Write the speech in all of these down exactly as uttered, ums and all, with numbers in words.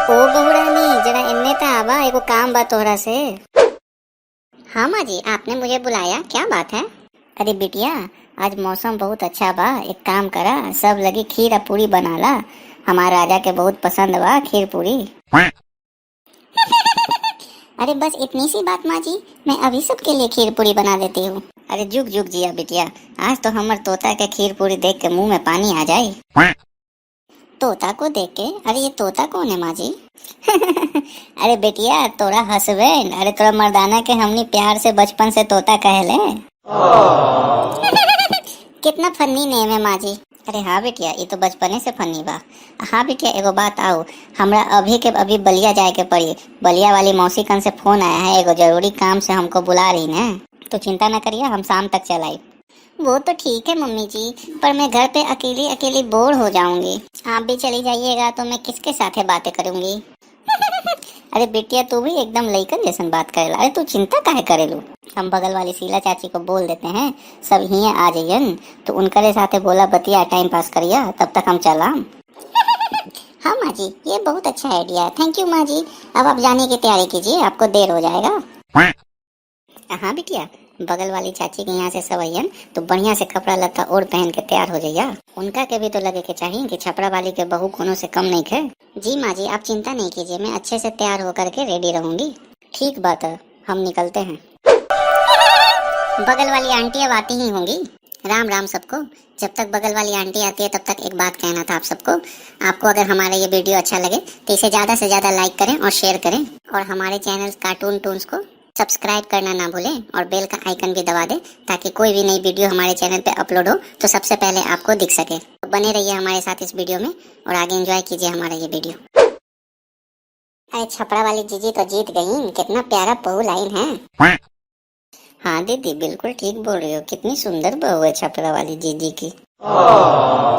ओ बहू रानी, जरा एन्ने त आवा, एगो काम बा तोहरा से। हाँ माँ जी, आपने मुझे बुलाया, क्या बात है? अरे बिटिया, आज मौसम बहुत अच्छा बा, एक काम करा, सब लगी खीर आ पूरी बनाला। हमार राजा के बहुत पसंद बा खीर पूरी। अरे बस इतनी सी बात माँ जी, मैं अभी सबके लिए खीर पूरी बना देती हूँ। अरे जुग जुग जिया बिटिया, आज तो हमर तोता के खीर पूरी देख के मुंह में पानी आ जाए। तोता को देख के? अरे ये तोता कौन है माँ जी? अरे बिटिया, तोरा हस्बैंड, अरे तोरा मर्दाना के हमनी प्यार से बचपन से तोता कहेले। कितना फनी नेम है माँ जी। अरे हाँ बिटिया, ये तो बचपने से फनी बा। हाँ बिटिया, एगो बात आऊ, हमरा अभी के अभी बलिया जाए के पड़ी। बलिया वाली मौसी कन से फोन आया है, एगो जरूरी काम से हमको बुला रही है। तो चिंता न करिए, हम शाम तक चल आई। वो तो ठीक है मम्मी जी, पर मैं घर पे अकेली अकेली बोर हो जाऊंगी। आप भी चली जाइएगा तो मैं किसके साथ बातें करूंगी? अरे बिटिया, तू भी एकदम लइकन जैसन बात करेला। अरे तू चिंता काहे करेलू? हम बगल वाली शीला चाची को बोल देते हैं, सब हिये आ जाइयन, तो उनकरे साथे बोला बतिया, टाइम पास करिया, तब तक हम चलाम। हाँ माँ जी, ये बहुत अच्छा आइडिया है। थैंक यू माँ जी। अब आप जाने की तैयारी कीजिए, आपको देर हो जाएगा। हाँ बिटिया, बगल वाली चाची के यहाँ से सब अइयन, तो बढ़िया से कपड़ा लत्ता ओढ़ पहन के तैयार हो जइया। उनका के भी तो लगे के चाहिए कि छपरा वाली के बहू कोनो से कम नहीं खे। जी माँ जी, आप चिंता नहीं कीजिए, मैं अच्छे से तैयार होकर के रेडी रहूंगी। ठीक बात है, हम निकलते हैं। बगल वाली आंटी अब आती ही होंगी। राम राम सबको। जब तक बगल वाली आंटी आती है, तब तक एक बात कहना था आप सबको। आपको अगर हमारा ये वीडियो अच्छा लगे तो इसे ज़्यादा से ज़्यादा लाइक करें और शेयर करें, और हमारे चैनल कार्टून टून्स को सब्सक्राइब करना ना भूलें और बेल का आइकन भी दबा दें, ताकि कोई भी नई वीडियो हमारे चैनल पे अपलोड हो तो सबसे पहले आपको दिख सके। तो बने रहिए हमारे साथ इस वीडियो में और आगे एंजॉय कीजिए हमारा ये वीडियो। अरे छपरा वाली जीजी तो जीत गई, कितना प्यारा बहू लाइन है। हाँ दीदी, बिल्कुल ठीक बोल रही हो, कितनी सुंदर बहू है छपरा वाली जीजी की।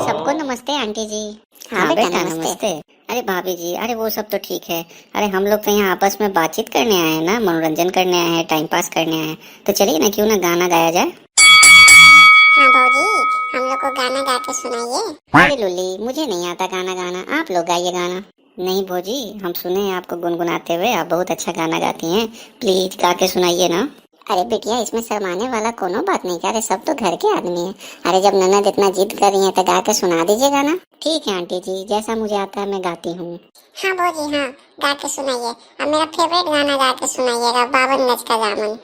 सबको नमस्ते आंटी जी। हाँ हाँ बेटा, बेटा, नमस्ते। नमस्ते। अरे भाभी जी, अरे वो सब तो ठीक है, अरे हम लोग तो यहाँ आपस में बातचीत करने आए हैं ना, मनोरंजन करने आए हैं, टाइम पास करने आए हैं, तो चलिए ना, क्यों ना गाना गाया जाए। हाँ भौजी, हम लोग को गाना गा के सुनाइए। अरे लुल्ली, मुझे नहीं आता गाना गाना, आप लोग गाइए गाना। नहीं भौजी, हम सुने हैं आपको गुनगुनाते हुए, आप बहुत अच्छा गाना गाती हैं, प्लीज गा के सुनाइए ना। अरे बिटिया, इसमें शर्माने वाला कोनो बात नहीं, अरे सब तो घर के आदमी हैं। अरे जब ननद इतना जिद कर रही हैं तो गा के सुना दीजिए गाना। ठीक है आंटी जी, जैसा मुझे आता है मैं गाती हूँ। हाँ भौजी हाँ, गा के सुनाइए। अब मेरा फेवरेट गाना गा के सुनाइएगा, बावन गज का दामन।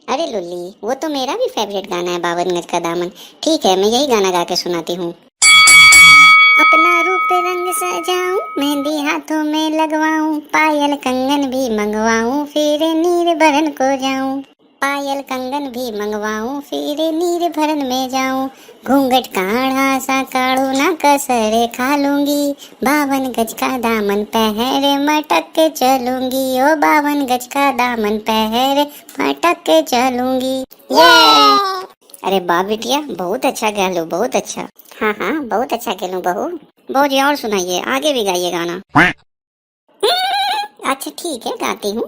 अरे लुल्ली, वो तो मेरा भी फेवरेट गाना है, बावन गज का दामन। ठीक है, मैं यही गाना गा के सुनाती हूँ। अपना रूप रंग सजाऊं, मेहंदी हाथों में लगवाऊं, पायल कंगन भी मंगवाऊं, फिर नीर भरन को जाऊं। पायल कंगन भी मंगवाऊं, फिर नीर भरन में जाऊं। घूंघट काढ़ा सा काढ़ू ना कसरे खा लूंगी, बावन गज का दामन पहरे मटक के चलूंगी, ओ बावन गज का दामन पहरे मटक के चलूंगी। ये! अरे वाह बिटिया, बहुत अच्छा गेलू, बहुत अच्छा। हाँ हाँ, बहुत अच्छा गेलू बहू। भौजी और सुनाइए, आगे भी गाइए गाना। अच्छा ठीक है, गाती हूँ।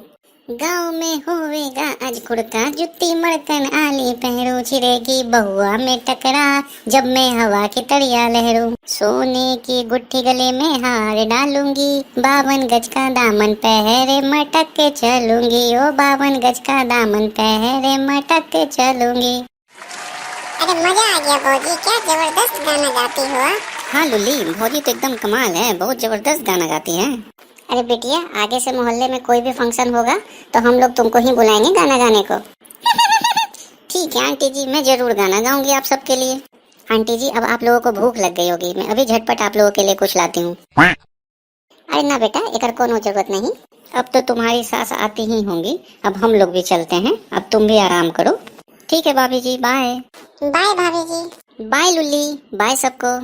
गाँव में होवेगा आज कुड़का, जुत्ती मड़कन आली पहरू, छिड़ेगी बहुआ में टकरा, जब मैं हवा की तड़िया लहरू। सोने की गुट्ठी गले में हार डालूंगी, बावन गज का दामन पहरे मटक के चलूंगी, ओ बावन गज का दामन पहरे मटक के चलूंगी। अरे मजा आ गया भौजी, क्या जबरदस्त गाना गाती हो आप। हाँ लुल्ली, भौजी तो एकदम कमाल है, बहुत जबरदस्त गाना गाती हैं। अरे बिटिया, आगे से मोहल्ले में कोई भी फंक्शन होगा तो हम लोग तुमको ही बुलाएंगे गाना गाने को। ठीक है आंटी जी, मैं जरूर गाना गाऊंगी आप सबके लिए। आंटी जी, अब आप लोगों को भूख लग गई होगी, मैं अभी झटपट आप लोगों के लिए कुछ लाती हूँ। अरे ना बेटा, एकर कोनो जरूरत नहीं। अब तो तुम्हारी सास आती ही होंगी, अब हम लोग भी चलते हैं, अब तुम भी आराम करो। ठीक है भाभी जी, बाय। बाय भाभी जी। बाय लुल्ली, बाय सबको।